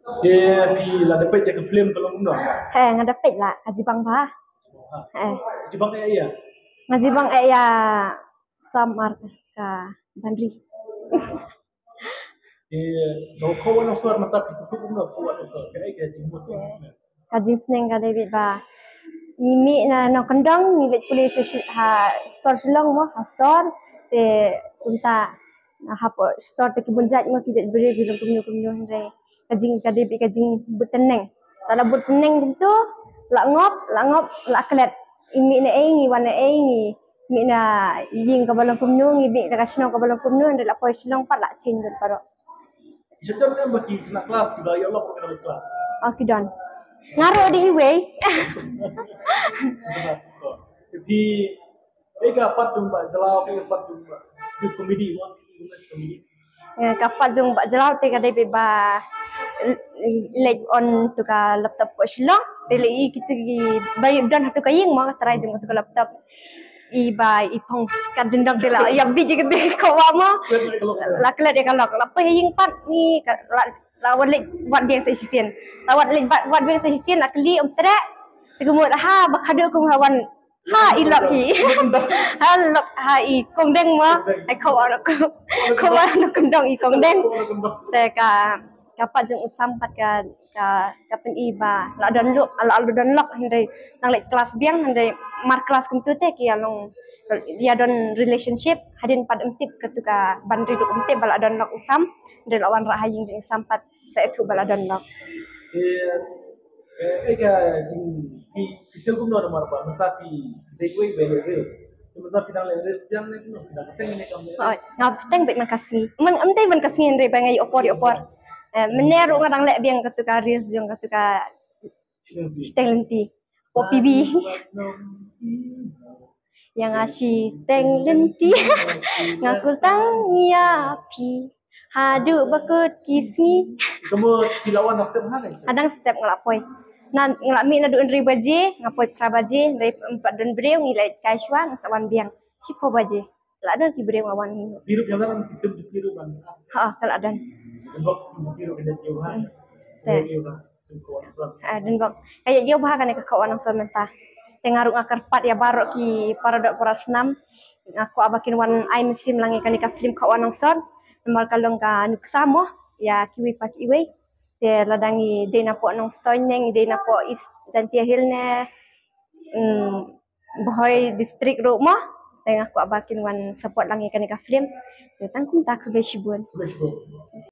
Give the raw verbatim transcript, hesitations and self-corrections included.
Te phi la da peit ïa ka film ka long kumno? He, nga da peit la, ka jibang bha. He. Jibang ïa ïa? Nga jibang ïa ïa Sam ar ka Banri. Te ka khawwan nongshor mynta phi sngewthuh kumno khawwan nongshor? Ka ai ka jingmut. Ka jingsneng ka dei beit ba ngi mih na nongkyndong ngi leit pule sha shi-, ha sor Shillong mo, ha sor te kumta hapoh sor te ki bun jait mo, ki jait briew ki long kumno kumno, hynrei ka jing ka dei beit ka jingbud tneng. Te la bud tneng kumto la ngop, la ngop la klet. Ngi mih na ei, ngi wan na ei, ngi mih na ïing kaba long kumno, ngi mih na ka shnong kaba long kumno, hynrei la poi Shillong pat la change lut baroh. Ki sha jan em ba ki khynnah klas kiba ïoh lok ka klas? Oh, ki don. Nga ruh dei iwei. Phi, eh, ka part jong Bah Jlaw, ka part jong Bah, jong comedy, wa, comedy. Eh, ka part jong Bah Jlaw te ka dei beit ba leit on to ka laptop poh Shillong. Te leit i kito kiba don ha to ka ïing mo, trai jong to ka laptop. I ba i phong ka dindong te la ïa bit ïa kata ka wa mo. La klet ïa ka lok, la poi ha ïing pat ngi ka la, la wat leit wad biang sa shisien. La wat leit wad, wad biang sa shisien, la kylli um treh. Te ka mut ha ba khadduh kum ha wan ha i lok hi. Ha lok ha i kong deng mo. Ai khawa, khawa nongkyndong i kong deng. Te ka, ka pat jong u Sam pat ka, ka, ka pyni ba la don lok, la don lok hynrei nang leit klas biang, hynrei mar klas kumtu te ki ïa long, ïa don relationship, hadien pat ym tip katu ka Banri ruh ym tip ba la don lok u Sam, hynrei la wanrah ha ïing jong u Sam pat sa ithuh ba la don lok. Eh, eh, eh, ka jing, ki, ki sel kumno namar ba mynta ki dei wei ba leh reels. Mynta ki dang leh reels biang ne kumno, ki dang teng ne kam leh? Hooid, nga teng beit man ka sngi. Man, ym dei man ka sngi, hynrei ba nga ïoh por, ïoh por. Eh, mynne ruh nga dang leh biang katu ka reels jong katu ka Shiteng Lynti. Poppy B. Ïa nga shiteng lynti. Nga kyrteng ïa phi haduh ba kut ki sngi. Ka mut phi la wan dang step ha ne? Ah, dang step nga la poi. Na, nga la mih naduh hynriew baje, nga poi phra baje, hynrei ym pat don briew, ngi leit kai shuwa, nga sa wan biang shiphew baje. La don ki briew nga wan hi. Phi ruh ka la don ki tim phi ruh ban. Ha, ka la don. Don bok ki ruh ka dei ha. Te. Ah, don bok. Ka ïa ïoh bha kane ka khawwan nongshor mynta. Te nga ruh nga kyrpad ïa baroh ki para doh para snam. Nga kwah ba kin wan ai mynsiem lang ïa kane ka film khawwan nongshor. Namar ka long ka nuksa mo ïa kiwei pa kiwei. Te lada ngi dei na poh Nongstoiñ ne ngi dei na poh East Jaintia Hills ne, mm, Bhoi district ruh mo. Te nga kwah ba kin wan support lang ïa kane ka film. Te tang kumta, khublei shibun.